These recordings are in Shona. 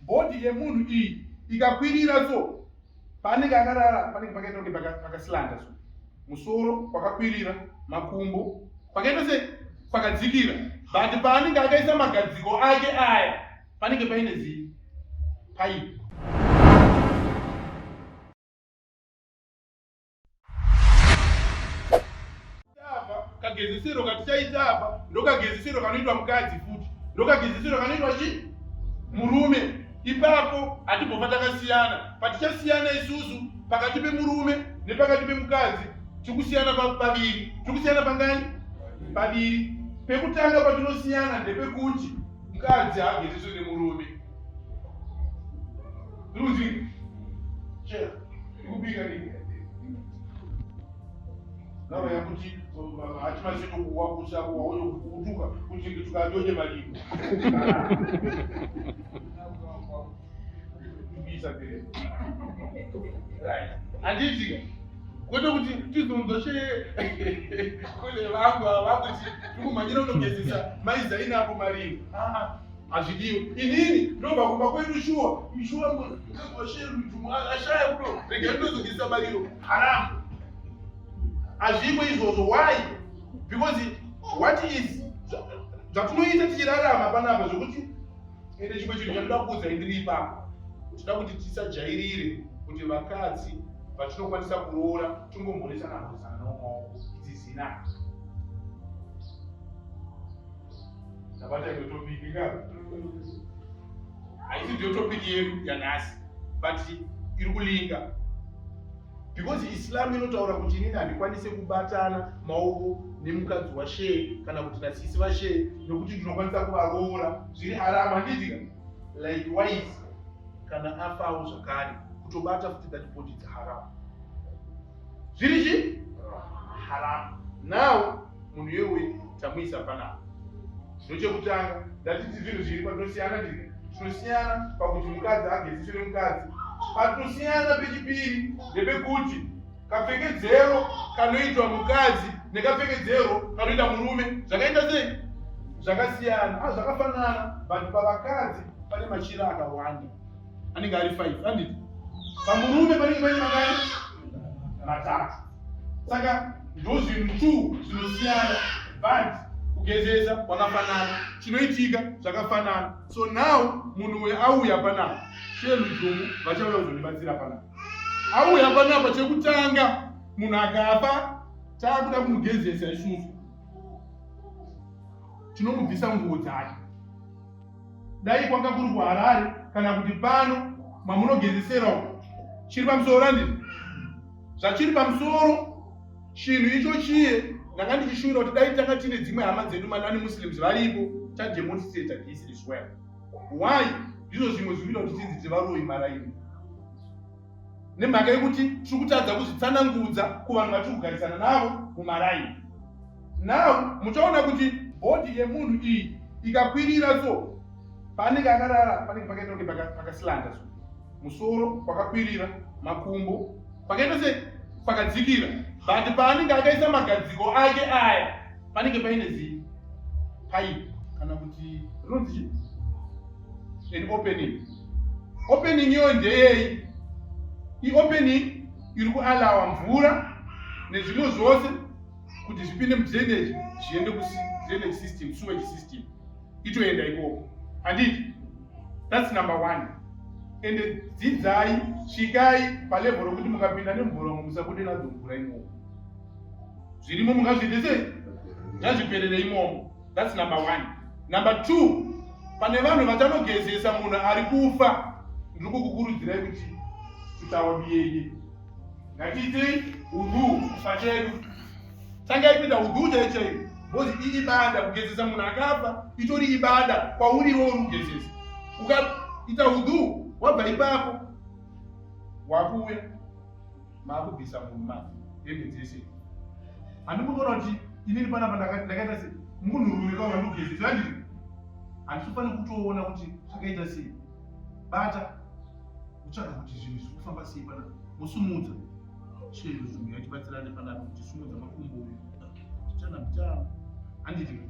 Body yemunhu iyi ikakwirira so paanenge akarara panenge pakaita kunge pakasilanda so musoro kwakakwirira makumbo pakaita se pakadzikira but paanenge akaisa magadziko ake aya panenge paine zi paipi. Apa kagezesero katichaita apa ndokagezesero kanoitwa mukadzi futi ndokagezesero kanoitwa chi murume. Ipapo hatibhofa takasiyana. Patichasiyana isusu pakati pemurume nepakati pemukadzi tikusiyana paviri. Tikusiyana pangani? Paviri. Pekutanga patinosiyana ndepekuti mukadzi haagezeswe nemurume. Ndiri Chera. Ikubika nini? Ngava yakuti hachimasito kuwakusa kuwaoyo kutuka kuti tukadoje maliko. Kubisa mbere. Right. Handiti kwete kuti tizonzwa she kune vangu vakuti tikumhanyira kunogezesa mai Zaina apo mariro. Ah. Hazvidiwe. Inini ndobva kumba kwedu shuwa. Shuwa mukadzi washeru ashaya kuno. Rega ndinozogezesa mariro. Haramu. Hazviko izvozvo. Why? Because what is zvatinoita tichirarama panapa zvekuti ende chimwe chinhu chandinoda kuudza indiri ipapo tinoda kuti tisajairire kuti vakadzi vatinokwanisa kuroora tongomhoresana mhoresana navo maoko idzi zina Ndabata iyo topic ka. Haisi ndiyo topic yedu yanhasi but iri kulinga because Islam inotaura kuti inini handikwanise kubatana maoko nemukadzi washee kana kuti nasisi vashee nekuti ndinokwanisa kuvaroora zviri haramu handiti ka likewise kana afawo zvakare kutobata futi that body it's haramu zviri chi haramu now munhu iyowe tamuisa panapa ndochekutanga ndatiti zvinhu zviri patinosiyana ndiri tinosiyana pakuti mukadzi ageziswe nemukadzi patinosiyana pechipiri ndepekuti kapfekedzero kanoitwa mukadzi nekapfekedzero kanoita murume zvakaita sei zvakasiyana a ah, zvakafanana but pavakadzi pane machira akawanda anenge ari 5 handiti pamurume panenge paine mangani matatu saka ndozvinhu two zvinosiyana but kugezesa kwakafanana chinoitika zvakafanana so now munhu uyu auya panapa shelujumu vachauya kuzondibatsira panapa auya panapa chekutanga munhu akafa taakuda kumugezesa isusu tinomubvisa nguo dzake Dai kwanga kuri kuHarare kana kuti pano mamunogezesera uko chiri pamusoro handiti? Zvachiri pamusoro chinhu icho chiye ndanga ndichishuwira kuti dai tanga tine dzimwe hama dzedu manani muslims varipo tademonstrata this as well. Why? Ndizvo zvimwe zvinoita kuti tinzi tivaroyi maraini nemhaka yekuti tiri kutadza kuzvitsanangudza kuvanhu vatiri kugarisana navo mumaraini. Now muchaona kuti body yemunhu iyi ikakwirira so paanenge akarara panenge pakaita kunge pakasilanda so musoro kwakakwirira makumbo pakaita se pakadzikira but paanenge akaisa magadziko ake aya panenge paine zi pipe kana kuti rinonzi chi an opening opening iyoyo ndeyei iopening iri kualawa mvura nezvimwe zvose kuti zvipinde mudrainage zviende kudrainage system sewage system itoenda ikoko handiti that's number one ende dzidzai svikai palevel rokuti mukapinda nemvura umo musabude nadzo mvura imomo zvirimo mungazviite sei ngazviperere imomo that's number one number two pane vanhu vachanogezesa munhu ari kufa ndiri kukukurudzirai kuti tutawa biyeye Ngatiitei udhu pachedu. Tangai kuita udhu chaiyo chaiyo. Because iibada kugezesa munhu akafa itori ibada kwauri iwe uri kugezesa. Ukaita udhu wabva ipapo wakuuya maakubvisa munhu manje hembe dzese. Handikutoona kuti inini panapa ndakaita sei munhurume kaura ndikugezesa handiti handitofaniri kutoona kuti zvakaita sei bata Kutsvaga kuti zvinhu zviri kufamba sei panapa. Mosumudza. Chero zvinhu yatibatsirane panapa kuti sumudza makumbo uyu. Tichana mbichana. Handiti.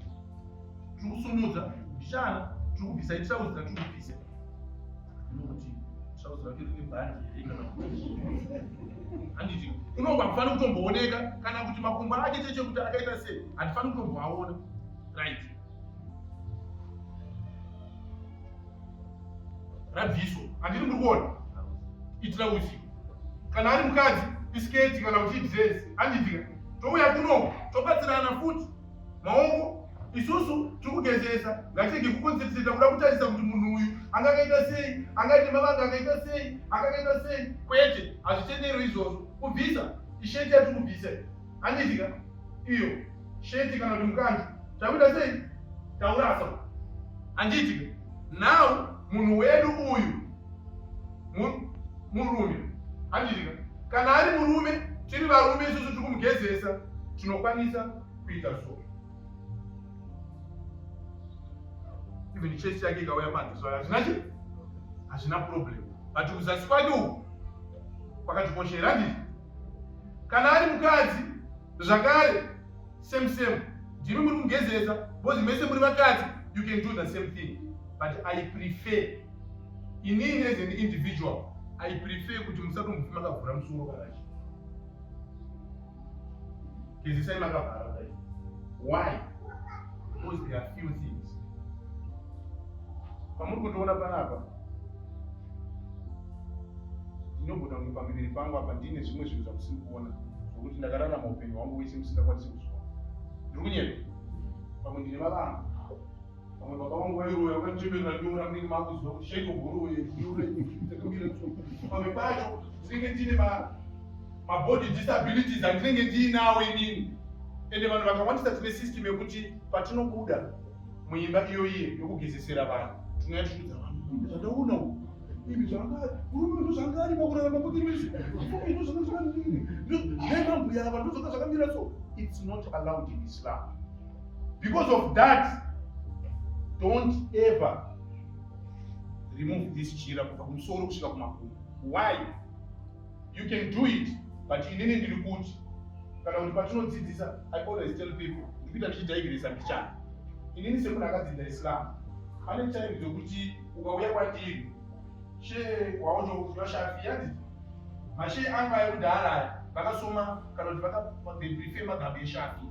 Tiri kusumudza mbichana. Tiri kubvisa itrauzi dzatiri kubvisa. Trouser rake rine bhandi here kana kuti handiti unongo hakufaniri kutombooneka kana kuti makumbo ake cheche kuti akaita sei handifaniri kutomboaona right rabviswa handiri muri kuona itira usiku kana ari mukadzi isiketi kana kuti idress handitika touya kuno tobatsirana futi maoko isusu tiri kugezesa ngatirege kukoncentrata kuda kutarisa kuti munhu uyu angakaita sei angaite mavanga akaita sei angakaita sei kwete hazvitenderwe izvozvo kubvisa isheti yatiri kubvisa handitika iyo sheti kana kuti mukanzi takuita sei taurasa handiti now munhu wedu uyu murume handiti kana ari murume tiri varume isusu tiri kumugezesa tinokwanisa kuita so even chest yake ikauya panze so hazvina chi hazvina problem but kuzasi kwake uku kwakatikoshera handiti kana ari mukadzi zvakare same same ndimi muri kumugezesa because mese muri vakadzi you can do the same thing but i prefer inini as an individual i prefer kuti musatombofi makavhura musoro kana chi gezesai makavhara kudai why because there are few things pamuri kundiona panapa ndinogona kunge pamiviri pangu apa ndine zvimwe zvinhu zvamusiri kuona zvokuti ndakararama upenyu hwangu wese musingakwanisi kuzviona ndiri kunyepa pamwe ndine mavanga pamwe baba vangu vairoya vakandichemerera nyora munenge makuziva kuti shaitogoroye pamwe pacho ndinenge ndine mabody disabilities andinenge ndiinawo inini ende vanhu vakawandisa tine system yekuti patinobuda muimba iyo iye yokugezesera vanhu tinouya tichiudza vanhu imi zvandaona uku imi zvanga murume ndozvanga ari pakurarama kwake wese ndozvanga zvakanini nemambuya ava ndozvanga zvakamira so it's not allowed in islam because of that don't ever remove this chira kubva kumusoro kusvika kumakumbo why you can do it but inini ndiri kuti kana kuti patinodzidzisa i always tell people ndikuita ndichidigresa mbichana inini semunhu akadzidza islam pane time dzekuti ukauya kwandiri she waotokuziva shafi yanditi mashe angu ayekudhara aya vakasoma kana kuti they prefer madhabu eshafi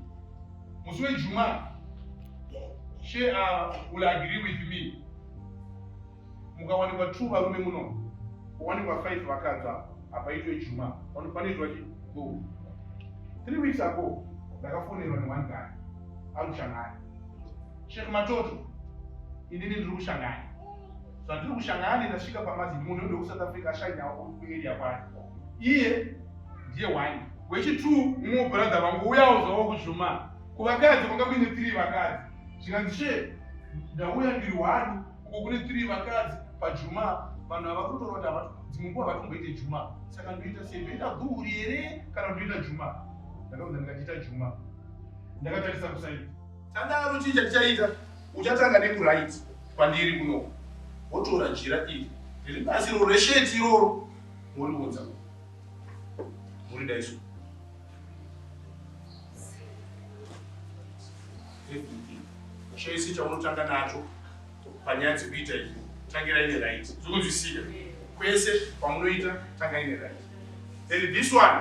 musi wejuma she ava will agree with me Mukawanikwa two varume muno, kuwanikwa five vakadzi apa, hapaitwe juma, panoitwa chi go. Three weeks ago, ndakafonerwa ne one guy, ari kuShanghai. Sheikh Matoto, inini ndiri kuShanghai. Zvandiri kuShanghai ndasvika pamazi munhu wedu kuSouth Africa ashanyawo kuarea kwake. Iye ndiye one. Wechi two, mumwe brother vangu uyawo zvavo kujuma. Kuvakadzi kwanga kuine three vakadzi. Zvikanzi she, ndauya ndiri one uko kune 3 vakadzi pajuma vanhu ava kutora kuti ava dzimwe nguva havatomboite juma saka ndoita sei ndoita dhuhuri here kana ndoita juma ndakaudza ndikatiita juma ndakatarisa kusaidi tadaro chii chatichaita uchatanga nekuright kwandiri kuno wotora jira iri riri pasi iroro resheti iroro moriunza moridaiso everything chese chaunotanga nacho panyaya dzekuita izvi tangirai neright zvikunzwisika kwese kwamunoita tangai neright then this one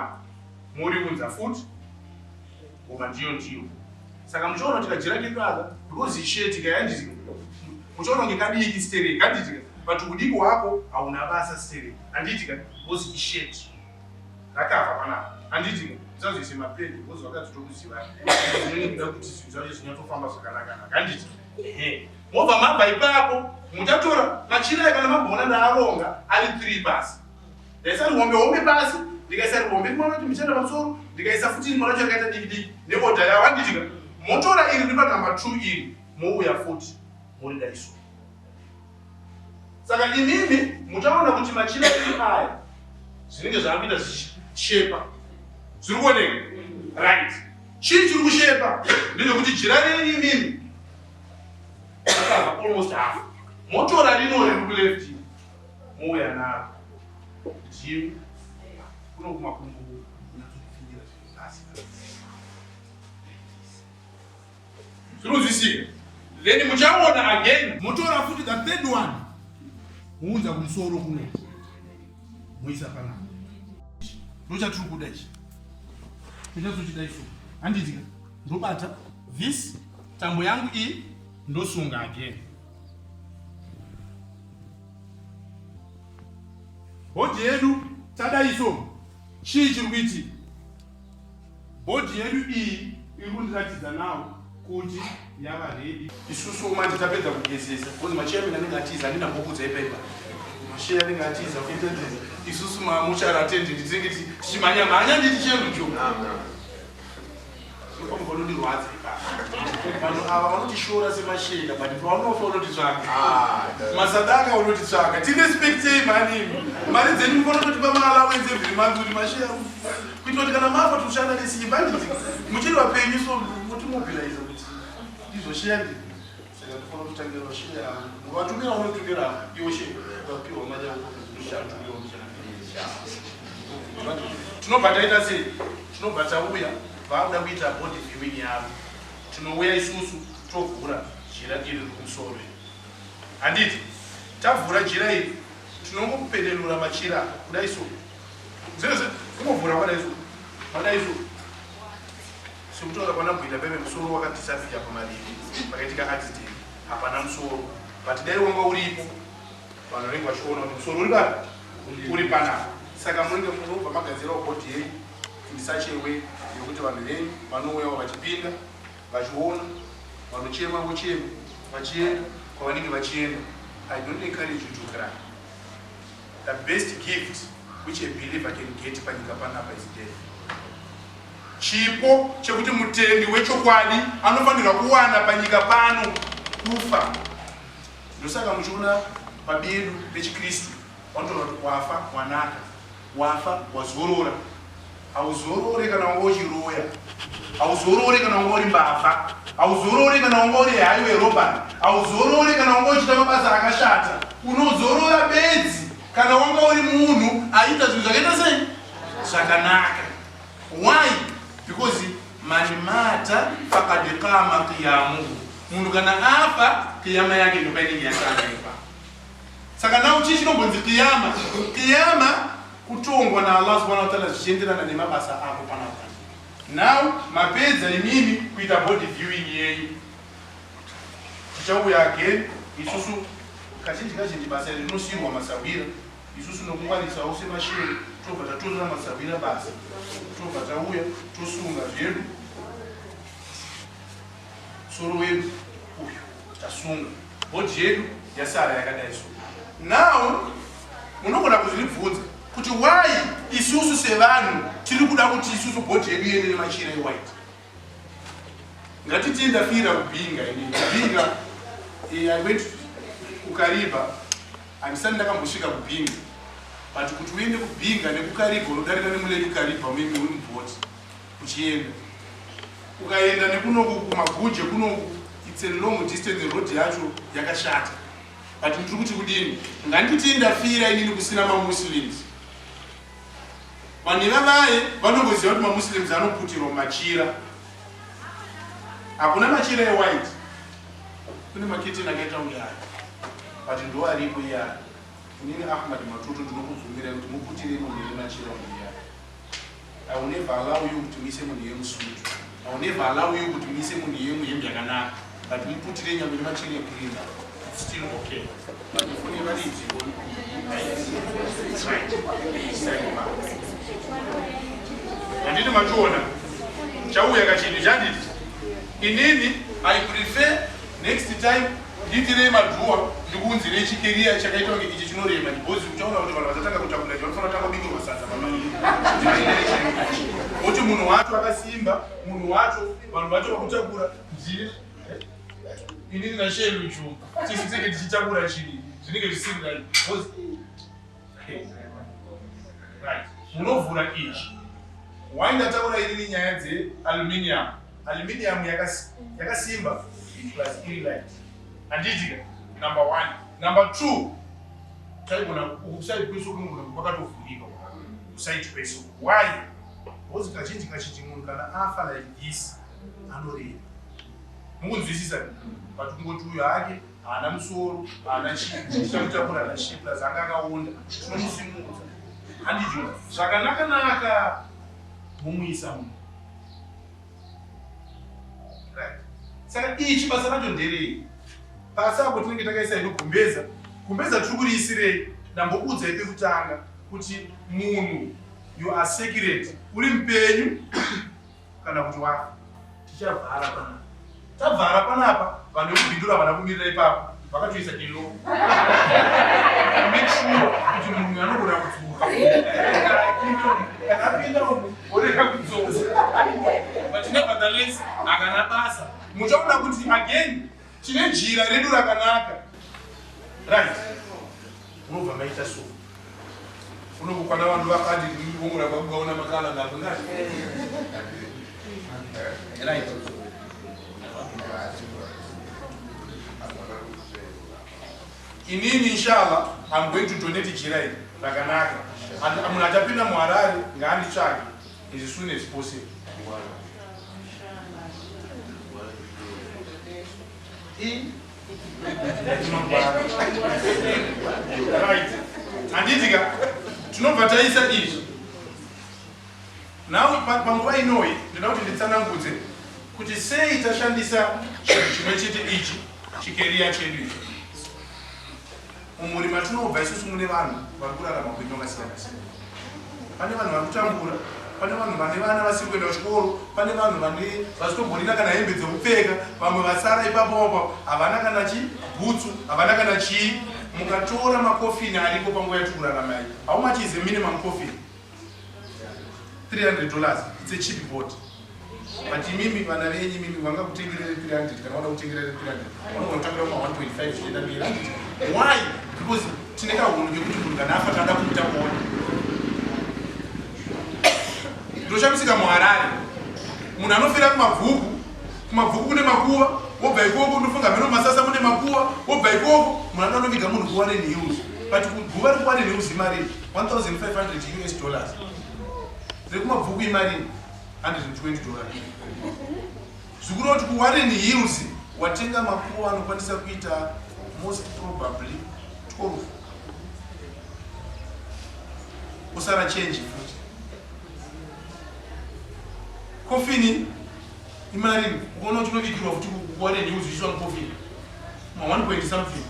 moriunza futi ngoma ndiyo ndiyo saka muchiona kuti kajira kedu aka because isheti kayanditika muchiona kunge kadiki stereki handitika but udiki hwako hauna basa stereki handitika because isheti Rakafa panapa. Handiti musazoise mapedhi because vakadzi tokuziva. Munenge kuda kuti zvinhu zvacho zvinyatsofamba zvakanaka naka. Handiti? Ehe. Mobva mabva ipapo muchatora machira kana mamboona ndaaronga ari 3 pasi. Ndaisa rihombe hombe pasi, ndikaisa rihombe rimwe racho muchaenda pamusoro, ndikaisa futi rimwe racho rakaita diki diki neoda yawo handiti ka? Motora iri riri pa number 2 iri mouya futi moridaiso. Saka imimi muchaona kuti machira enyu aya zvinenge zvaakuita zvichishepa. Zviri kuoneka? Right. Chii chiri kushepa ndezvekuti jira renyu imimi rakabva almost half. Motora rino riri kuleft mouya naro. Jim kuno kumakumbo unatopfinyira zviri pasi. Zvinonzwisika. Then muchaona again motora futi the third one muunza kumusoro kuno. Moisa panapa. Ndochatiri kuda ichi. Ndochatiri isu. Handiti ndobata this tambo yangu iyi ndosunga again. Bhodhi yedu tadai so chii chiri kuitika? Bhodhi yedu iyi iri kundiratidza now kuti yava ready. Isusu manje tapedza kugezesa because machairman anenge atiza handina mbokudza ipaipa. Masheya anenge atiza kuita isusu mamuchara attendant tinenge tichimhanya mhanya nditi cherujo. Vanondirwadza ipapa. Vanhu ava vanotishora semasheka but pavanofa unotitsvaka. Ah, Masadaka unotitsvaka. Tirespectei mhani imi. Mari dzenyu mufanira kutotipa maallowance every month kuti masheya kuitira kuti kana mafa toshanda nesimba nditi muchiri vapenyu so motimobilize kuti ndizvo sheya ndi saka tofanira kutangira sheya vatumira unotumira iwo sheya ukapiwa mari yako ushatumira tinobva taita sei tinobva tauya vakuda kuita body viewing yavo tinouya isusu tovhura jira iri riri kumusoro iri handiti tavhura jira iri tinongokupenenura machira kudai so zvezve kungovhura kwadai so kwadai so sekutaura kwanabwita peve musoro wakadisapia pamaviri pakaitika accident hapana musoro but dai wanga uripo vanhu vanenge vachiona kuti musoro uri papi uri panapa saka munenge munobva magadzirawo bhodhi yenyu in such a way yekuti vanhu venyu vanouyawo vachipinda vachiona vanochema vochema vachienda kwavanenge vachienda. I don't encourage you to cry. The best gift which a believer can get panyika panapa is death. Chipo chekuti mutendi wechokwadi anofanirwa kuwana panyika pano kufa. Ndosaka muchiona pabedu vechiKristu vanotaura kuti wafa wanaka, wafa wazorora. Hauzorore kana wanga uchiroya, hauzorore kana wanga uri mbavha, hauzorore kana wanga uri highway robbery, hauzorore kana wanga uchiita mabasa akashata. Unozorora bedzi kana wanga uri munhu aiita zvinhu zvakaita sei zvakanaka. Why? Because man mata faqad qama qiyamuhu, munhu kana afa qiyama yake ndopainenge yatanga ipapo. Saka now chii chinombonzi qiyama? Qiyama kutongwa naAllah subhanahu wa ta'ala zvichienderana nemabasa ako panapa. Now mapedza imimi kuita body viewing yenyu. Tichauya again isusu kazhinji kazhinji basa iri rinosiyirwa masahwira isusu nokungwarisawo semashere tobva tatorera masahwira basa tobva tauya tosunga zvedu musoro wedu uyu tasunga bhodhi yedu yasara yakadai so now munogona kuzvibvunza kuti why isusu sevanhu tiri kuda kuti isusu bhodhi yedu iende nemachira ewhite. Ngatitii ndafira kuBinga ini kuBinga eh, I went kuKariba handisati ndakambosvika kuBinga but kuti uende kuBinga nekuKariba unodarika nemulake Kariba muimi uri mubhoti uchienda ukaenda nekunoku kumaguje kunoku it's a long distance road yacho yakashata but ndiri kuti kudini nganditi ndafira inini kusina mamuslims Vanhu ivavaye vanongoziva kuti maMuslims anoputirwa mumachira. Hakuna machira ewhite. Kune maketeni akaita kunge aya. But ndo aripo iyaya. Inini Ahmad Matutu ndinokubvumirai kuti muputire munhu yemachira kunge iyaya. I will never allow you kuti muise munhu yemusutu. I will never allow you kuti muise munhu yemuhembe yakanaka. But muputire nyangwe nemachira egreen. It's still okay. But foni varidzi right. Handiti machiona chauya kachinhu chanditi inini I prefer next time ndiitirei madhuwa ndikuunzirei chikeriya chakaita kunge ichi chinorema because uchaona kuti vanhu vachatanga kutakura ichi vanofanira kutanga kubikirwa sadza pamai oti munhu wacho akasimba munhu wacho vanhu vacho vakutakura ndiye inini nasheluchu tisu tinenge tichitakura chii zvinenge zvisiri right because right munovhura ichi why ndataura inini nyaya dzealuminium aluminium yakasimba plus iri light handiti ka number one number two taigona kuside kweso kunogona kwakatovhurika kuside kweso why because kazhinji kazhinji munhu kana afa like this anoreva mukunzwisisa but kungoti uyo hake haana musoro haana chii tichamutakura nachii plus anga akaonda tinomusimudza. Handiti zvakanaka naka mumuisa muno. Right. Saka ichi basa racho nderei? Pasi apo tinenge takaisa ino gumbeza. Gumbeza tiri kuriisirei? Ndambokuudzai pekutanga kuti munhu you are secret, uri mupenyu kana kuti wafa. Tichavhara panapa. Tavhara panapa, vanhu vekubhindura havana kumirira ipapo, vakatoisa kilo. Make sure kuti munhu anogona kudzoka. Kana apinda umu, orega kudzoka. But nevertheless, hakana basa. Muchaona kuti again, tine jira redu rakanaka. Right. Munobva maita so. Unokukwana vanhu vakati vongora kwakugaona makala ngakungati. Right. Inini inshallah I'm going to donate jira iri rakanaka. And munhu achapinda muHarare ngaanditsvage as soon as possible. Right. Handiti ka tinobva taisa izvi. Now panguva inoyi ndinoda kuti nditsanangudze kuti sei tashandisa chinhu chimwe chete ichi chikeriya chedu ichi. Mumhuri matinobva isusu mune vanhu vari kurarama upenyu hwakasiyana siyana. Pane vanhu vari kutambura, pane vanhu vane vana vasiri kuenda kuchikoro, pane vanhu vane vasitomborina kana hembe dzekupfeka, vamwe vasara ipapo apo havana kana chi bhutsu, havana kana chii. Mukatora makofini ariko panguva yatiri kurarama iyi, how much is a minimum coffin? 300 dollars. It's a cheap boat. But imimi vana venyu imimi vangakutengerere 300 kana vada kutengerere 300 vanogona kutangira kuma 1.5 zvichienda mberi handiti? Why? Because tine kahunhu kekuti munhu kana afa tinoda kumuita kuona. Ndoshamisika muHarare munhu anofira kumabvuku, kumabvuku kune makuva, wobva ikoko ndofunga mheno masasa mune makuva, wobva ikoko munhu anoda kunoviga munhu kuWarren Hills, but guva rekuWarren Hills imari 1500 US dollars, rekumabvuku imari 120 dollars. Zvikureva kuti kuWarren Hills watenga makuva anokwanisa kuita most probably 12 usara change futi. Kofini imari ukaona uchinovigirwa futi kuWarren Hills uchiiswa mukofini ma 1 point something.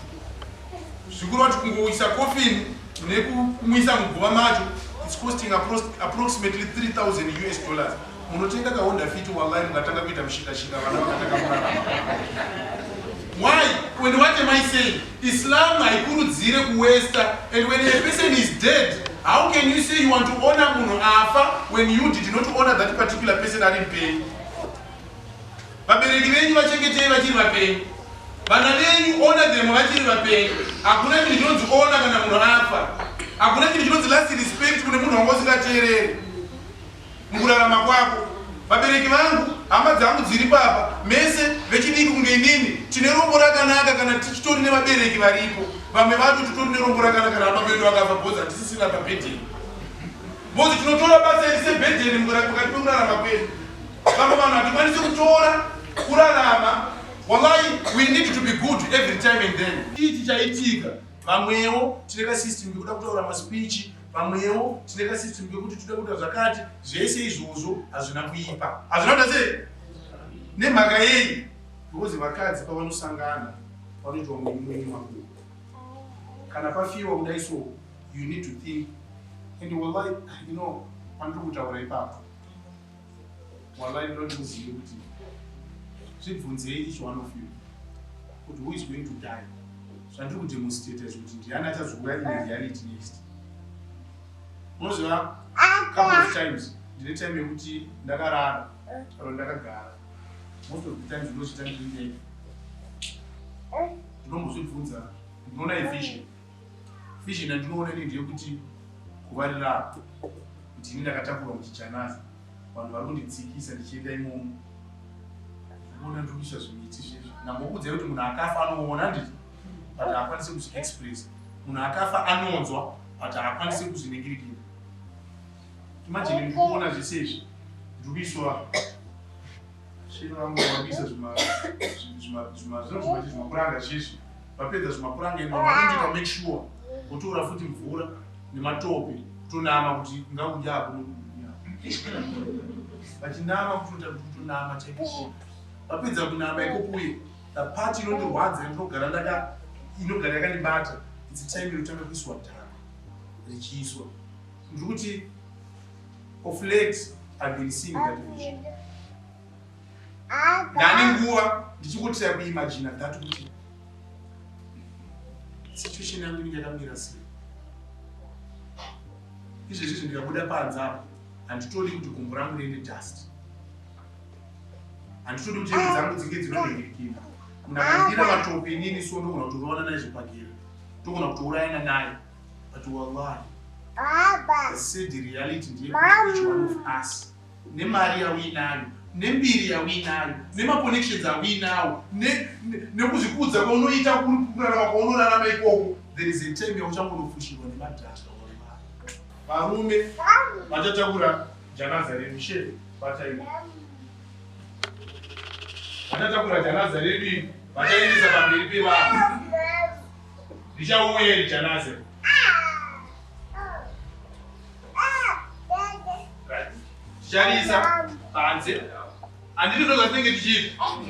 Zvikureva kuti kungoisa kofini nekumuisa muguva macho it's costing approximately 3000 US dollars. Munotenga ka Honda Fit wallahi mukatanga kuita mushikashika vana vakatanga kurarama. Why? When what am I saying? Islam haikurudzire kuwesta, and when a person is dead, how can you say you want to honor munhu afa when you did not honor that particular person ari mupenyu? Vabereki venyu vachengetei vachiri vapenyu. Vana venyu honor them vachiri vapenyu. Hakuna chinhu chinonzi honor kana munhu afa. Hakuna chinhu chinonzi last respect kune munhu wanga usingateereri mukurarama kwako. Vabereki vangu, hama dzangu dziri papa, mese vechidiki kunge inini, tine rombo rakanaka kana tichitori nevabereki varipo. Vamwe vacho titori nerombo rakanaka kana baba vedu vakafa because hatisisina pabhedheni. Because tinotora basa iri sebhedheni mukati mekurarama kwedu. Vamwe vanhu hatikwanisi kutora kurarama. Wallahi, we need to be good every time and then. Ichi chaitika, vamwewo tine kasystem kekuda kutaura maspeech, vamwewo tine kasystem kekuti toda kuita zvakati. Zvese izvozvo hazvina kuipa. Hazvina kuita sei? Nemhaka yei? Because vakadzi pavanosangana vanoitwa mwenyu makuva. Kana pafiwa kudai so, you need to think. And wallahi, you know, pandiri kutaura ipapo, wallahi ndinoti muzive kuti zvibvunzei each one of you kuti who is going to die. Zvandiri kudemonstrate izvi kuti ndiani achazouya in reality next. Unoziva, couple of times ndine time yekuti ndakarara kana ndakagara. Most of the times ndinozviita ndiri ndega. Ndinombozvibvunza, ndinoona ivision. Vision yandinoona ini ndeyekuti guva rirako, ndini ndakatakurwa muchijanaza, vanhu vari kunditsikisa ndichienda imomo. Ndikuona ndiri kuisa zvimiti zvezvi. Ndambokuudzai kuti munhu akafa anoona, handiti? But haakwanisi kuzviexpress. Munhu akafa anonzwa, but haakwanisi kuzviningirikira. Imagine ndiri kuona zvese izvi, ndiri kuiswa svino vangu vari kuisa zvimapuranga zvezvi. Vapedza zvimapuranga ende vanhu vanotoita make sure votora futi mvura nematope. Kutonama kuti ngaudya apo vachinama, kutota kutonama chaiko. Vapedza kunama ikokuye, the part inondirwadza, inogara ndaka inogara yakandibata, it's time inotanga kuiswa dhaka richiiswa. Ndiri kuti of late I've been seeing that vision. Ndane nguva ndichingotira kuimagina that kuti situation yangu inenge yakamira sei. Izvezvizvi ndikabuda panze apo, handitodi kuti gumbo rangu riende dust, handitodi kuti hembe dzangu dzinge dzinonhingirikina. Munhu akandira matope inini, so ndogona kutorovana naye zvepagera, ndogona kutourayana naye. But wallahi, the sad reality ndeyekuti each one of us, nemari yauinayo, nembiri yauinayo, nemaconnections auinawo, nekuzvikudza kwaunoita, kuri kurarama kwaunorarama ikoko, there is a time yauchangonofushirwa nemadhaka. Wallahi, varume vachatakura janaza redu. She vatai vachatakura janaza redu iri, vachaendesa pamberi pevanhu. Richauya iri janaza. Right. Ticharisa panze, handiti? Ndo zvatinenge tichiita.